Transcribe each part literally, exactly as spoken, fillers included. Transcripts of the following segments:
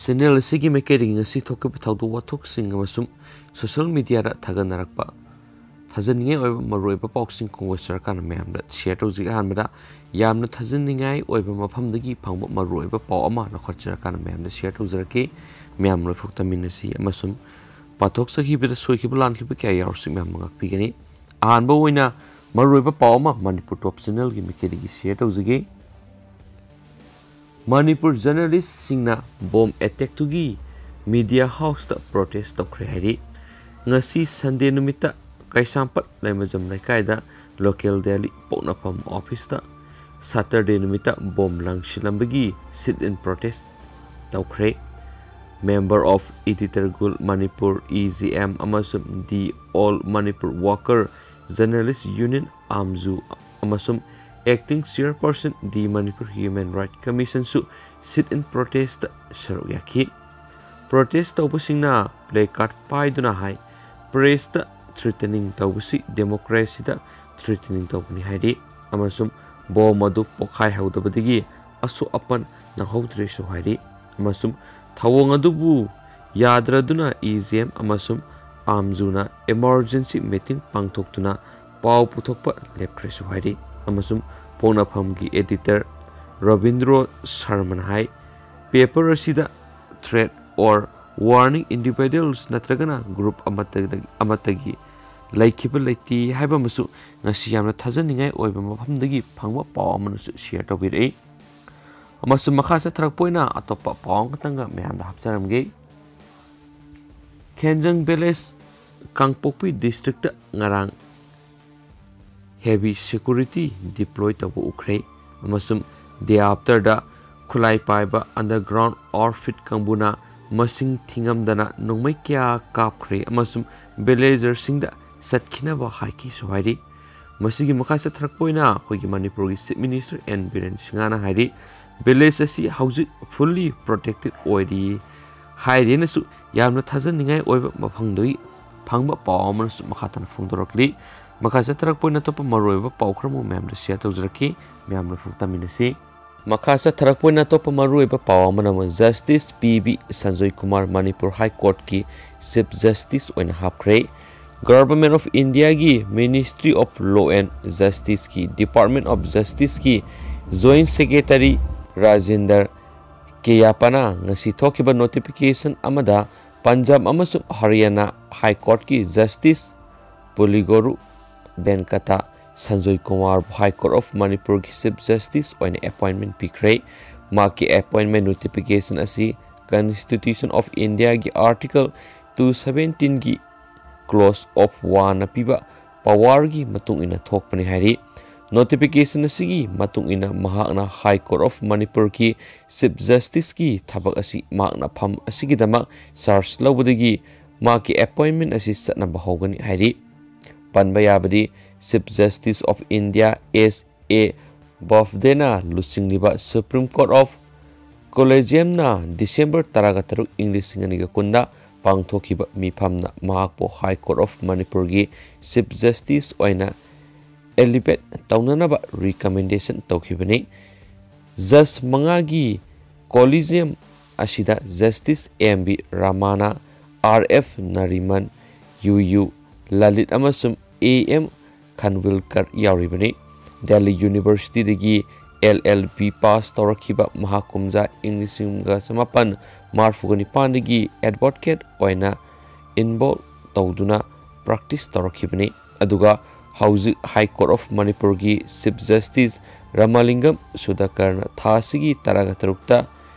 Channel ꯑꯁꯤꯒꯤ ꯃꯥꯏꯀꯩꯗꯒꯤ ꯉꯁꯤ ꯊꯣꯛꯈꯤꯕ ꯊꯧꯗꯣꯛ ꯋꯥꯊꯣꯛꯁꯤꯡ ꯑꯃꯁꯨꯡ ꯁꯣꯁꯤꯌꯦꯜ ꯃꯤꯗꯤꯌꯥꯗ ꯊꯥꯒꯠꯅꯔꯛꯄ ꯊꯥꯖꯅꯤꯡꯉꯥꯏ ꯑꯣꯏꯕ ꯃꯔꯨꯑꯣꯏꯕ ꯄꯥꯎꯁꯤꯡ ꯀꯣꯡꯒ꯭ꯔꯦꯁ ꯁꯔꯀꯥꯔꯅ ꯃꯌꯥꯝꯗ ꯁꯤꯌꯔ ꯇꯧꯖꯒꯦ꯫ ꯑꯍꯥꯟꯕꯗ ꯌꯥꯝꯅ ꯊꯥꯖꯅꯤꯡꯉꯥꯏ ꯑꯣꯏꯕ ꯃꯐꯝꯗꯒꯤ ꯐꯪꯕ ꯃꯔꯨꯑꯣꯏꯕ ꯄꯥꯎ ꯑꯃ ꯅꯈꯣꯏ ꯁꯔꯀꯥꯔꯅ ꯃꯌꯥꯝꯗ ꯁꯤꯌꯔ ꯇꯧꯖꯔꯛꯀꯦ꯫ ꯃꯌꯥꯝ ꯂꯣꯏꯐꯣꯛ ꯇꯝꯃꯤꯟꯅꯁꯤ ꯑꯃꯁꯨꯡ ꯄꯥꯊꯣꯛꯆꯈꯤꯕꯗ ꯁꯣꯏꯈꯤꯕ ꯂꯥꯟꯈꯤꯕ ꯀꯌꯥ ꯌꯥꯎꯔꯁꯨ ꯃꯌꯥꯝꯅ ꯉꯥꯛꯄꯤꯒꯅꯤ꯫ ꯑꯍꯥꯟꯕ ꯑꯣꯏꯅ ꯃꯔꯨꯑꯣꯏꯕ ꯄꯥꯎ ꯑꯃ ꯃꯅꯤꯄꯨꯔ ꯇꯣꯞ ꯆꯦꯅꯦꯜꯒꯤ ꯃꯥꯏꯀꯩꯗꯒꯤ ꯁꯤꯌꯔ ꯇꯧꯖꯒꯦ꯫ ꯃꯅꯤꯄꯨꯔ ꯖꯔꯅꯦꯂꯤꯁꯁꯤꯡꯅ ꯕꯣꯝ ꯑꯦꯇꯦꯛꯇꯨꯒꯤ ꯃꯤꯗꯤꯌꯥ ꯍꯥꯎꯁꯇ ꯄ꯭ꯔꯣꯇꯦꯁ ꯇꯧꯈ꯭ꯔꯦ ꯍꯥꯏꯔꯤ꯫ ꯉꯁꯤ ꯁꯟꯗꯦ ꯅꯨꯃꯤꯠꯇ ꯀꯩꯁꯥꯝꯄꯥꯠ ꯂꯩꯃꯖꯝ ꯂꯩꯀꯥꯏꯗ ꯂꯣꯀꯦꯜ ꯗꯦꯂꯤ ꯄꯣꯛꯅꯐꯝ ꯑꯣꯐꯤꯁꯇ ꯁꯇꯔꯗꯦ ꯅꯨꯃꯤꯠꯇ ꯕꯣꯝ ꯂꯪꯁꯤꯜꯂꯝꯕꯒꯤ ꯁꯤꯠ ꯏꯟ ꯄ꯭ꯔꯣꯇꯦꯁ ꯇꯧꯈ꯭ꯔꯦ꯫ Member of Editor Guild Manipur, E G M, ꯑꯃꯁꯨꯡ The All Manipur Worker Journalist Union, ꯑꯥꯝꯖꯨ, ꯑꯃꯁꯨꯡ Acting Chairperson, The Manipur Human Rights Commission ꯁꯨ ꯁꯤꯠ ꯏꯟ ꯄ꯭ꯔꯣꯇꯦꯁꯇ ꯁꯔꯨꯛ ꯌꯥꯈꯤ꯫ ꯄ꯭ꯔꯣꯇꯦꯁ ꯇꯧꯕꯁꯤꯡꯅ ꯄ꯭ꯂꯦ ꯀꯥꯔꯗ ꯄꯥꯏꯗꯨꯅ ꯍꯥꯏ, "ꯄ꯭ꯔꯦꯁꯇ ꯊ꯭ꯔꯤꯇꯅꯤꯡ ꯇꯧꯕꯁꯤ ꯗꯦꯃꯣꯀ꯭ꯔꯦꯁꯤꯗ ꯊ꯭ꯔꯤꯇꯅꯤꯡ ꯇꯧꯕꯅꯤ" ꯍꯥꯏꯔꯤ, ꯑꯃꯁꯨꯡ ꯕꯣꯝ ꯑꯗꯨ ꯄꯣꯈꯥꯏꯍꯧꯗꯕꯗꯒꯤ ꯑꯁꯣꯛ ꯑꯄꯟ ꯅꯪꯍꯧꯗ꯭ꯔꯦꯁꯨ ꯍꯥꯏꯔꯤ, ꯑꯃꯁꯨꯡ ꯊꯧꯑꯣꯡ ꯑꯗꯨꯕꯨ ꯌꯥꯗ꯭ꯔꯗꯨꯅ ꯏ ꯖꯤ ꯑꯦꯝ ꯑꯃꯁꯨꯡ ꯑꯥꯝꯖꯨꯅ ꯏꯃꯔꯖꯦꯟꯁꯤ ꯃꯤꯇꯤꯡ ꯄꯥꯡꯊꯣꯛꯇꯨꯅ ꯄꯥꯎ ꯄꯨꯊꯣꯛꯄ ꯂꯦꯞꯈ꯭ꯔꯦꯁꯨ ꯍꯥꯏꯔꯤ, ꯑꯃꯁꯨꯡ ꯄꯣꯛꯅꯐꯝꯒꯤ ꯑꯦꯗꯤꯇꯔ ꯔꯕꯤꯟꯗ꯭ꯔꯣ ꯁꯔꯃꯅ ꯍꯥꯏ, "ꯄꯦꯄꯔ ꯑꯁꯤꯗ threat or warning individuals ꯅꯠꯇ꯭ꯔꯒꯅ group ꯑꯃꯠꯇꯗꯒꯤ, ꯑꯃꯠꯇꯒꯤ ꯂꯩꯈꯤꯕ ꯂꯩꯇꯦ" ꯍꯥꯏꯕ ꯑꯃꯁꯨ ꯉꯁꯤ ꯌꯥꯝꯅ ꯊꯥꯖꯅꯤꯡꯉꯥꯏ ꯑꯣꯏꯕ ꯃꯐꯝꯗꯒꯤ ꯐꯪꯕ ꯄꯥꯎ ꯑꯃꯅꯁꯨ ꯁꯤꯌꯔ ꯇꯧꯕꯤꯔꯛꯏ꯫ ꯑꯃꯁꯨꯡ ꯃꯈꯥ ꯆꯠꯊꯔꯛꯄ ꯑꯣꯏꯅ ꯑꯇꯣꯞꯄ ꯄꯥꯎ ꯑꯃꯈꯛꯇꯪꯒ ꯃꯌꯥꯝꯗ ꯍꯥꯞꯆꯔꯝꯒꯦ꯫ ꯈꯦꯟꯖꯪ ꯚꯤꯂꯦꯖ, ꯀꯥꯡꯄꯣꯛꯄꯤ ꯗꯤꯁꯇ꯭ꯔꯤꯛꯇ ꯉꯔꯥꯡ ꯍꯦꯚꯤ ꯁꯦꯀ꯭ꯌꯨꯔꯤꯇꯤ ꯗꯤꯄ꯭ꯂꯣꯏ ꯇꯧꯕ ꯎꯈ꯭ꯔꯦ, ꯑꯃꯁꯨꯡ ꯗꯦ ꯑꯥꯐꯇꯔꯗ ꯈꯨꯠꯂꯥꯏ ꯄꯥꯏꯕ ꯑꯟꯗꯔꯒ꯭ꯔꯥꯎꯟ ꯑꯥꯎꯠꯐꯤꯠ ꯀꯥꯡꯕꯨꯅ ꯃꯁꯤꯡ ꯊꯤꯉꯝꯗꯅ ꯅꯣꯡꯃꯩ ꯀꯌꯥ ꯀꯥꯞꯈ꯭ꯔꯦ ꯑꯃꯁꯨꯡ ꯚꯤꯂꯦꯖꯔꯁꯤꯡꯗ ꯆꯠꯈꯤꯅꯕ ꯍꯥꯏꯈꯤꯁꯨ ꯍꯥꯏꯔꯤ꯫ ꯃꯁꯤꯒꯤ ꯃꯈꯥ ꯆꯠꯊꯔꯛꯄ ꯑꯣꯏꯅ ꯑꯩꯈꯣꯏꯒꯤ ꯃꯅꯤꯄꯨꯔꯒꯤ ꯆꯤꯐ ꯃꯤꯅꯤꯁꯇꯔ ꯑꯦꯟ ꯕꯤꯔꯦꯟ ꯁꯤꯡꯍꯅ ꯍꯥꯏꯔꯤ, ꯚꯤꯂꯦꯖ ꯑꯁꯤ ꯍꯧꯖꯤꯛ ꯐꯨꯜꯂꯤ ꯄ꯭ꯔꯣꯇꯦꯛꯇꯦꯗ ꯑꯣꯏꯔꯤ ꯍꯥꯏꯔꯤꯅꯁꯨ ꯌꯥꯝꯅ ꯊꯥꯖꯅꯤꯡꯉꯥꯏ ꯑꯣꯏꯕ ꯃꯐꯝꯗꯒꯤ ꯐꯪꯕ ꯄꯥꯎ ꯑꯃꯅꯁꯨ ꯃꯈꯥ ꯇꯥꯅ ꯐꯣꯡꯗꯣꯔꯛꯂꯤ꯫ ꯃꯈꯥ ꯆꯠꯊꯔꯛꯄ ꯑꯣꯏꯅ ꯑꯇꯣꯞꯄ ꯃꯔꯨꯑꯣꯏꯕ ꯄꯥꯎ ꯈꯔꯃꯨꯛ ꯃꯌꯥꯝꯗ ꯁꯤꯌꯔ ꯇꯧꯖꯔꯛꯈꯤ꯫ ꯃꯌꯥꯝꯅ ꯐꯣꯡ ꯇꯥꯃꯤꯟꯅꯁꯤ꯫ ꯃꯈꯥ ꯆꯠꯊꯔꯛꯄ ꯑꯣꯏꯅ ꯑꯇꯣꯞꯄ ꯃꯔꯨꯑꯣꯏꯕ ꯄꯥꯎ ꯑꯃꯅ ꯑꯃꯨꯛ Justice P V Sanjoy Kumar Manipur High Courtꯀꯤ Chief Justice ꯑꯣꯏꯅ ꯍꯥꯞꯈ꯭ꯔꯦ꯫ Government of Indiaꯒꯤ Ministry of Law and Justiceꯀꯤ Department of Justiceꯀꯤ Joint Secretary Rajinder Keyapana ꯉꯁꯤ ꯊꯣꯛꯈꯤꯕ notification ꯑꯃꯗ ꯄꯟꯖꯥꯕ ꯑꯃꯁꯨꯡ ꯍꯔꯤꯌꯥꯅꯥ High Courtꯀꯤ Justice Puligoru Venkata Sanjoy Kumarꯕꯨ High Court of Manipurꯒꯤ Chief Justice ꯑꯣꯏꯅ appointment ꯄꯤꯈ꯭ꯔꯦ꯫ ꯃꯍꯥꯛꯀꯤ appointment notification ꯑꯁꯤ Constitution of Indiaꯒꯤ Article two seventeenꯒꯤ Clause of Oneꯅ ꯄꯤꯕ powerꯒꯤ ꯃꯇꯨꯡ ꯏꯟꯅ ꯊꯣꯛꯄꯅꯤ ꯍꯥꯏꯔꯤ꯫ Notification ꯑꯁꯤꯒꯤ ꯃꯇꯨꯡ ꯏꯟꯅ ꯃꯍꯥꯛꯅ High Court of Manipurꯒꯤ Chief Justiceꯀꯤ ꯊꯕꯛ ꯑꯁꯤ ꯃꯍꯥꯛꯅ ꯐꯝ ꯑꯁꯤꯒꯤꯗꯃꯛ charge ꯂꯧꯕꯗꯒꯤ ꯃꯍꯥꯛꯀꯤ appointment ꯑꯁꯤ ꯆꯠꯅꯕ ꯍꯧꯒꯅꯤ ꯍꯥꯏꯔꯤ꯫ ꯄꯟꯕ ꯌꯥꯕꯗꯤ, Chief Justice of India S A Bobdena ꯂꯨꯆꯤꯡꯂꯤꯕ Supreme Court of Collegiumꯅ December ꯇꯔꯥꯒ ꯇꯔꯨꯛ, ꯏꯪ ꯂꯤꯁꯤꯡ ꯑꯅꯤꯒ ꯀꯨꯟꯗ ꯄꯥꯡꯊꯣꯛꯈꯤꯕ ꯃꯤꯐꯝꯅ ꯃꯍꯥꯛꯄꯨ High Court of Manipurꯒꯤ Chief Justice ꯑꯣꯏꯅ elevate ꯇꯧꯅꯅꯕ recommendation ꯇꯧꯈꯤꯕꯅꯤ꯫ Judge ꯃꯉꯥꯒꯤ Collegium ꯑꯁꯤꯗ Justice M V Ramana, R F Nariman, U U Lalit ꯑꯃꯁꯨꯡ A M Khanwilkar ꯌꯥꯎꯔꯤꯕꯅꯤ꯫ Delhi Universityꯗꯒꯤ L L B pass ꯇꯧꯔꯛꯈꯤꯕ ꯃꯍꯥꯛ ꯀꯨꯝꯖꯥ ꯏꯪ ꯂꯤꯁꯤꯡ ꯑꯃꯒ ꯆꯃꯥꯄꯟ ꯃꯔꯤꯐꯨ ꯅꯤꯄꯥꯟꯗꯒꯤ advocate ꯑꯣꯏꯅ involve ꯇꯧꯗꯨꯅ practice ꯇꯧꯔꯛꯈꯤꯕꯅꯤ꯫ ꯑꯗꯨꯒ ꯍꯧꯖꯤꯛ High Court of Manipurꯒꯤ Chief Justice Ramalingam Sudhakarna ꯊꯥ ꯑꯁꯤꯒꯤ ꯇꯔꯥꯒ ꯇꯔꯨꯛꯇ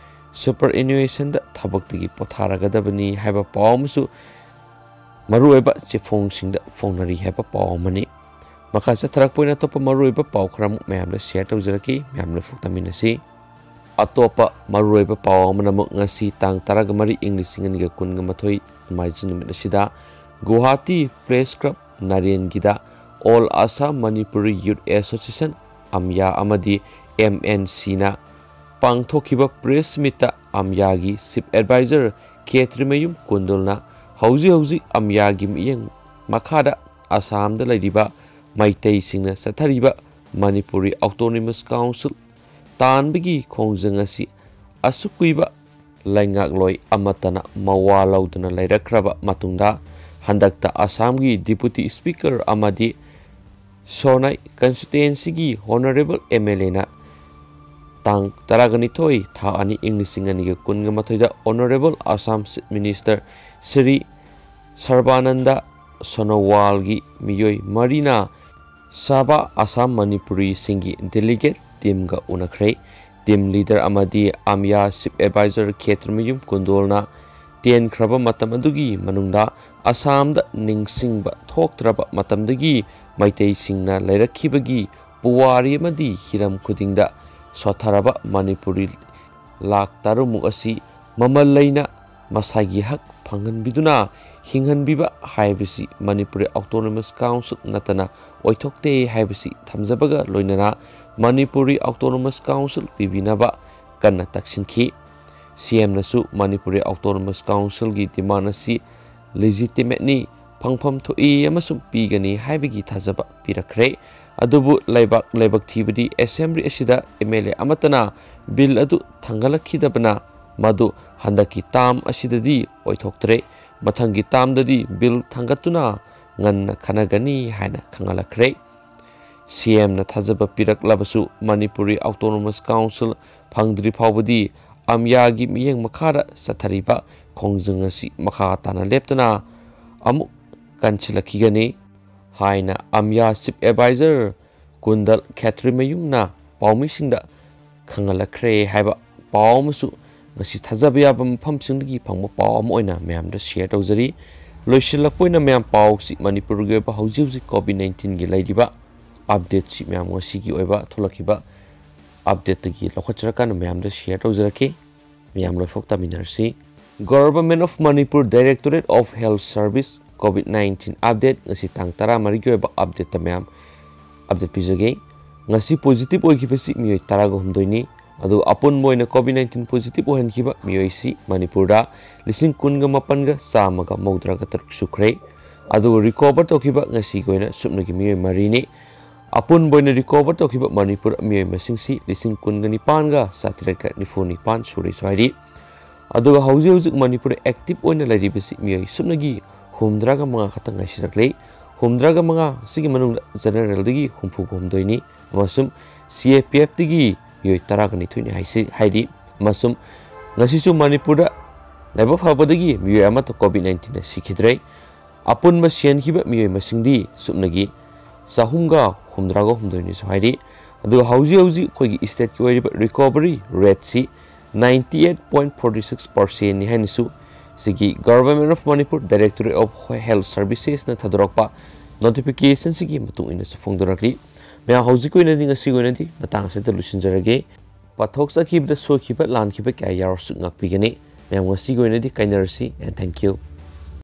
superannuationꯗ ꯊꯕꯛꯇꯒꯤ ꯄꯣꯊꯥꯔꯒꯗꯕꯅꯤ ꯍꯥꯏꯕ ꯄꯥꯎ ꯑꯃꯁꯨ ꯃꯔꯨꯑꯣꯏꯕ ꯆꯦꯐꯣꯡꯁꯤꯡꯗ ꯐꯣꯡꯅꯔꯤ ꯍꯥꯏꯕ ꯄꯥꯎ ꯑꯃꯅꯤ꯫ ꯃꯈꯥ ꯆꯠꯊꯔꯛꯄ ꯑꯣꯏꯅ ꯑꯇꯣꯞꯄ ꯃꯔꯨꯑꯣꯏꯕ ꯄꯥꯎ ꯈꯔ ꯑꯃꯨꯛ ꯃꯌꯥꯝꯗ share ꯇꯧꯖꯔꯛꯀꯦ꯫ ꯃꯌꯥꯝ ꯂꯧꯐꯨꯛ ꯇꯝꯃꯤꯟꯅꯁꯤ꯫ ꯑꯇꯣꯞꯄ ꯃꯔꯨꯑꯣꯏꯕ ꯄꯥꯎ ꯑꯃꯅ ꯑꯃꯨꯛ ꯉꯁꯤ ꯇꯥꯡ ꯇꯔꯥꯒ ꯃꯔꯤ, ꯏꯪ ꯂꯤꯁꯤꯡ ꯑꯅꯤꯒ ꯀꯨꯟꯒ ꯃꯥꯊꯣꯏ, ꯅꯣꯡꯃꯥꯏꯖꯤꯡ ꯅꯨꯃꯤꯠ ꯑꯁꯤꯗ Guwahati Press Club ꯅꯥꯔꯦꯟꯒꯤꯗ All Assam Manipuri Youth Association, ꯑꯝꯌꯥ, ꯑꯃꯗꯤ M N Cꯅ ꯄꯥꯡꯊꯣꯛꯈꯤꯕ press meetꯇ ꯑꯝꯌꯥꯒꯤ Chief Advisor ꯈꯦꯇ꯭ꯔꯤꯃꯌꯨꯝ ꯀꯨꯟꯗꯜꯅ ꯍꯧꯖꯤꯛ ꯍꯧꯖꯤꯛ ꯑꯝꯌꯥꯒꯤ ꯃꯤꯠꯌꯦꯡ ꯃꯈꯥꯗ ꯑꯁꯥꯝꯗ ꯂꯩꯔꯤꯕ ꯃꯩꯇꯩꯁꯤꯡꯅ ꯆꯠꯊꯔꯤꯕ ꯃꯅꯤꯄꯨꯔꯤ Autonomous Council ꯇꯥꯟꯕꯒꯤ ꯈꯣꯡꯖꯪ ꯑꯁꯤ ꯑꯁꯨꯛ ꯀꯨꯏꯕ ꯂꯩꯉꯥꯛꯂꯣꯏ ꯑꯃꯠꯇꯅ ꯃꯋꯥ ꯂꯧꯗꯨꯅ ꯂꯩꯔꯛꯈ꯭ꯔꯕ ꯃꯇꯨꯡꯗ, ꯍꯟꯗꯛꯇ ꯑꯁꯥꯝꯒꯤ Deputy Speaker ꯑꯃꯗꯤ ꯁꯣꯅꯥꯏ constituencyꯒꯤ Honourable MLAꯅ ꯇꯥꯡ ꯇꯔꯥꯒ ꯅꯤꯊꯣꯏ, ꯊꯥ ꯑꯅꯤ, ꯏꯪ ꯂꯤꯁꯤꯡ ꯑꯅꯤꯒ ꯀꯨꯟꯒ ꯃꯥꯊꯣꯏꯗ Honourable Assam Chief Minister Shri ꯁꯔꯕꯥꯅꯟꯗ ꯁꯣꯅꯣꯋꯥꯜꯒꯤ ꯃꯤꯑꯣꯏ ꯃꯔꯤꯅ ꯁꯥꯕ ꯑꯁꯥꯝ ꯃꯅꯤꯄꯨꯔꯤꯁꯤꯡꯒꯤ delegate teamꯒ ꯎꯅꯈ꯭ꯔꯦ꯫ Team leader ꯑꯃꯗꯤ ꯑꯝꯌꯥ Chief Advisor ꯈꯦꯇ꯭ꯔꯃꯌꯨꯝ ꯀꯨꯟꯗꯣꯜꯅ ꯇꯦꯟꯈ꯭ꯔꯕ ꯃꯇꯝ ꯑꯗꯨꯒꯤ ꯃꯅꯨꯡꯗ ꯑꯁꯥꯝꯗ ꯅꯤꯡꯁꯤꯡꯕ ꯊꯣꯛꯇ꯭ꯔꯕ ꯃꯇꯝꯗꯒꯤ ꯃꯩꯇꯩꯁꯤꯡꯅ ꯂꯩꯔꯛꯈꯤꯕꯒꯤ ꯄꯨꯋꯥꯔꯤ ꯑꯃꯗꯤ ꯍꯤꯔꯝ ꯈꯨꯗꯤꯡꯗ ꯁꯣꯠꯊꯔꯕ ꯃꯅꯤꯄꯨꯔꯤ ꯂꯥꯈ ꯇꯔꯨꯛꯃꯨꯛ ꯑꯁꯤ ꯃꯃꯜ ꯂꯩꯅ ꯃꯁꯥꯒꯤ ꯍꯛ ꯐꯪꯍꯟꯕꯤꯗꯨꯅ ꯍꯤꯡꯍꯟꯕꯤꯕ ꯍꯥꯏꯕꯁꯤ ꯃꯅꯤꯄꯨꯔꯤ Autonomous Council ꯅꯠꯇꯅ ꯑꯣꯏꯊꯣꯛꯇꯦ ꯍꯥꯏꯕꯁꯤ ꯊꯝꯖꯕꯒ ꯂꯣꯏꯅꯅ, ꯃꯅꯤꯄꯨꯔꯤ Autonomous Council ꯄꯤꯕꯤꯅꯕ ꯀꯟꯅ ꯇꯛꯁꯤꯟꯈꯤ꯫ CMꯅꯁꯨ ꯃꯅꯤꯄꯨꯔꯤ Autonomous Councilꯒꯤ demand ꯑꯁꯤ legitimateꯅꯤ, ꯐꯪꯐꯝ ꯊꯣꯛꯏ ꯑꯃꯁꯨꯡ ꯄꯤꯒꯅꯤ ꯍꯥꯏꯕꯒꯤ ꯊꯥꯖꯕ ꯄꯤꯔꯛꯈ꯭ꯔꯦ꯫ ꯑꯗꯨꯕꯨ ꯂꯩꯕꯥꯛ ꯂꯥꯏꯕꯛ ꯊꯤꯕꯗꯤ assembly ꯑꯁꯤꯗ MLA ꯑꯃꯠꯇꯅ bill ꯑꯗꯨ ꯊꯥꯡꯒꯠꯂꯛꯈꯤꯗꯕꯅ ꯃꯗꯨ ꯍꯟꯗꯛꯀꯤ term ꯑꯁꯤꯗꯗꯤ ꯑꯣꯏꯊꯣꯛꯇ꯭ꯔꯦ꯫ ꯃꯊꯪꯒꯤ termꯗꯗꯤ bill ꯊꯥꯡꯒꯠꯇꯨꯅ ꯉꯟꯅ ꯈꯟꯅꯒꯅꯤ ꯍꯥꯏꯅ ꯈꯪꯍꯜꯂꯛꯈ꯭ꯔꯦ꯫ CMꯅ ꯊꯥꯖꯕ ꯄꯤꯔꯛꯂꯕꯁꯨ ꯃꯅꯤꯄꯨꯔꯤ Autonomous Council ꯐꯪꯗ꯭ꯔꯤ ꯐꯥꯎꯕꯗꯤ ꯑꯝꯌꯥꯒꯤ ꯃꯤꯠꯌꯦꯡ ꯃꯈꯥꯗ ꯆꯠꯊꯔꯤꯕ ꯈꯣꯡꯖꯪ ꯑꯁꯤ ꯃꯈꯥ ꯇꯥꯅ ꯂꯦꯞꯇꯅ ꯑꯃꯨꯛ ꯀꯟꯁꯤꯜꯂꯛꯈꯤꯒꯅꯤ ꯍꯥꯏꯅ ꯑꯝꯌꯥ Chief Advisor ꯀꯨꯟꯗꯜ ꯈꯦꯇ꯭ꯔꯤꯃꯌꯨꯝꯅ ꯄꯥꯎꯃꯤꯁꯤꯡꯗ ꯈꯪꯍꯜꯂꯛꯈ꯭ꯔꯦ ꯍꯥꯏꯕ ꯄꯥꯎ ꯑꯃꯁꯨ ꯉꯁꯤ ꯊꯥꯖꯕ ꯌꯥꯕ ꯃꯐꯝꯁꯤꯡꯗꯒꯤ ꯐꯪꯕ ꯄꯥꯎ ꯑꯃ ꯑꯣꯏꯅ ꯃꯌꯥꯝꯗ share ꯇꯧꯖꯔꯤ꯫ ꯂꯣꯏꯁꯤꯜꯂꯛꯄ ꯑꯣꯏꯅ ꯃꯌꯥꯝ ꯄꯥꯎꯁꯤ ꯃꯅꯤꯄꯨꯔꯒꯤ ꯑꯣꯏꯕ ꯍꯧꯖꯤꯛ ꯍꯧꯖꯤꯛ COVID nineteenꯒꯤ ꯂꯩꯔꯤꯕ updateꯁꯤ ꯃꯌꯥꯝ ꯉꯁꯤꯒꯤ ꯑꯣꯏꯕ ꯊꯣꯛꯂꯛꯈꯤꯕ updateꯇꯒꯤ ꯂꯧꯈꯠꯆꯔꯀꯥꯟꯗ ꯃꯌꯥꯝꯗ share ꯇꯧꯖꯔꯛꯀꯦ꯫ ꯃꯌꯥꯝ ꯂꯣꯏꯐꯥꯎ ꯇꯥꯃꯤꯟꯅꯔꯁꯤ꯫ Government of Manipur Directorate of Health Service COVID nineteen update, ꯉꯁꯤ ꯇꯥꯡ ꯇꯔꯥꯃꯔꯤꯒꯤ ꯑꯣꯏꯕ updateꯇ ꯃꯌꯥꯝ update ꯄꯤꯖꯒꯦ꯫ ꯉꯁꯤ positive ꯑꯣꯏꯈꯤꯕꯁꯤ ꯃꯤꯑꯣꯏ ꯇꯔꯥꯒ ꯍꯨꯝꯗꯣꯏꯅꯤ꯫ ꯑꯗꯨꯒ ꯑꯄꯨꯟꯕ ꯑꯣꯏꯅ COVID nineteen positive ꯑꯣꯏꯍꯟꯈꯤꯕ ꯃꯤꯑꯣꯏꯁꯤ ꯃꯅꯤꯄꯨꯔꯗ ꯂꯤꯁꯤꯡ ꯀꯨꯟꯒ ꯃꯥꯄꯟꯒ ꯆꯥꯝꯃꯒ ꯃꯧꯗ꯭ꯔꯥꯒ ꯇꯔꯨꯛ ꯁꯨꯈ꯭ꯔꯦ꯫ ꯑꯗꯨꯒ recover ꯇꯧꯈꯤꯕ ꯉꯁꯤꯒꯤ ꯑꯣꯏꯅ ꯁꯨꯞꯅꯒꯤ ꯃꯤꯑꯣꯏ ꯃꯔꯤꯅꯤ꯫ ꯑꯄꯨꯟꯕ ꯑꯣꯏꯅ ꯔꯤꯀꯣꯚꯔ ꯇꯧꯈꯤꯕ ꯃꯅꯤꯄꯨꯔ ꯃꯤꯑꯣꯏ ꯃꯁꯤꯡꯁꯤ ꯂꯤꯁꯤꯡ ꯀꯨꯟꯒ ꯅꯤꯄꯥꯟꯒ ꯆꯥꯇ꯭ꯔꯦꯠꯀ ꯅꯤꯐꯨ ꯅꯤꯄꯥꯟ ꯁꯨꯔꯦꯁꯨ ꯍꯥꯏꯔꯤ꯫ ꯑꯗꯨꯒ ꯍꯧꯖꯤꯛ ꯍꯧꯖꯤꯛ ꯃꯅꯤꯄꯨꯔꯗ ꯑꯦꯛꯇꯤꯚ ꯑꯣꯏꯅ ꯂꯩꯔꯤꯕꯁꯤ ꯃꯤꯑꯣꯏ ꯁꯨꯞꯅꯒꯤ ꯍꯨꯝꯗ꯭ꯔꯥꯒ ꯃꯉꯥ ꯈꯛꯇ ꯉꯥꯏꯁꯤꯜꯂꯛꯂꯤ꯫ ꯍꯨꯝꯗ꯭ꯔꯥꯒ ꯃꯉꯥ ꯑꯁꯤꯒꯤ ꯃꯅꯨꯡꯗ ꯖꯦꯅꯔꯦꯜꯗꯒꯤ ꯍꯨꯝꯐꯨꯒ ꯍꯨꯝꯗꯣꯏꯅꯤ ꯑꯃꯁꯨꯡ ꯁꯤ ꯑꯦ ꯄꯤ ꯑꯦꯐꯇꯒꯤ ꯃꯤꯑꯣꯏ ꯇꯔꯥꯒ ꯅꯤꯊꯣꯏꯅꯤ ꯍꯥꯏꯁꯤ ꯍꯥꯏꯔꯤ꯫ ꯑꯃꯁꯨꯡ ꯉꯁꯤꯁꯨ ꯃꯅꯤꯄꯨꯔꯗ ꯂꯥꯏꯕꯛ ꯐꯕꯗꯒꯤ ꯃꯤꯑꯣꯏ ꯑꯃꯠꯇ ꯀꯣꯚꯤꯗ ꯅꯥꯏꯟꯇꯤꯟꯅ ꯁꯤꯈꯤꯗ꯭ꯔꯦ꯫ ꯑꯄꯨꯟꯕ ꯁꯤꯍꯟꯈꯤꯕ ꯃꯤꯑꯣꯏ ꯃꯁꯤꯡꯗꯤ ꯁꯨꯞꯅꯒꯤ ꯆꯍꯨꯝꯒ ꯍꯨꯝꯗ꯭ꯔꯥꯒ ꯍꯨꯝꯗꯣꯏꯅꯤꯁꯨ ꯍꯥꯏꯔꯤ꯫ ꯑꯗꯨꯒ ꯍꯧꯖꯤꯛ ꯍꯧꯖꯤꯛ ꯑꯩꯈꯣꯏꯒꯤ ꯁ꯭ꯇꯦꯠꯀꯤ ꯑꯣꯏꯔꯤꯕ ꯔꯤꯀꯣꯚꯔꯤ ꯔꯦꯠꯁꯤ ninety eight point forty six ꯄꯥꯔꯁꯦꯟꯅꯤ ꯍꯥꯏꯅꯁꯨ ꯁꯤꯒꯤ Government of Manipur Directorate of Health Servicesꯅ ꯊꯥꯗꯣꯔꯛꯄ ꯅꯣꯇꯤꯐꯤꯀꯦꯁꯟꯁꯤꯒꯤ ꯃꯇꯨꯡ ꯏꯟꯅꯁꯨ ꯐꯣꯡꯗꯣꯔꯛꯂꯤ꯫ ꯃꯌꯥꯝ, ꯍꯧꯖꯤꯛꯀꯤ ꯑꯣꯏꯅꯗꯤ, ꯉꯁꯤꯒꯤ ꯑꯣꯏꯅꯗꯤ ꯃꯇꯥꯡ ꯑꯁꯤꯗ ꯂꯣꯏꯁꯤꯟꯖꯔꯒꯦ꯫ ꯄꯥꯊꯣꯛꯆꯈꯤꯕꯗ ꯁꯣꯏꯈꯤꯕ ꯂꯥꯟꯈꯤꯕ ꯀꯌꯥ ꯌꯥꯎꯔꯁꯨ ꯉꯥꯛꯄꯤꯒꯅꯤ꯫ ꯃꯌꯥꯝ, ꯉꯁꯤꯒꯤ ꯑꯣꯏꯅꯗꯤ ꯀꯥꯏꯅꯔꯁꯤ, and thank you꯫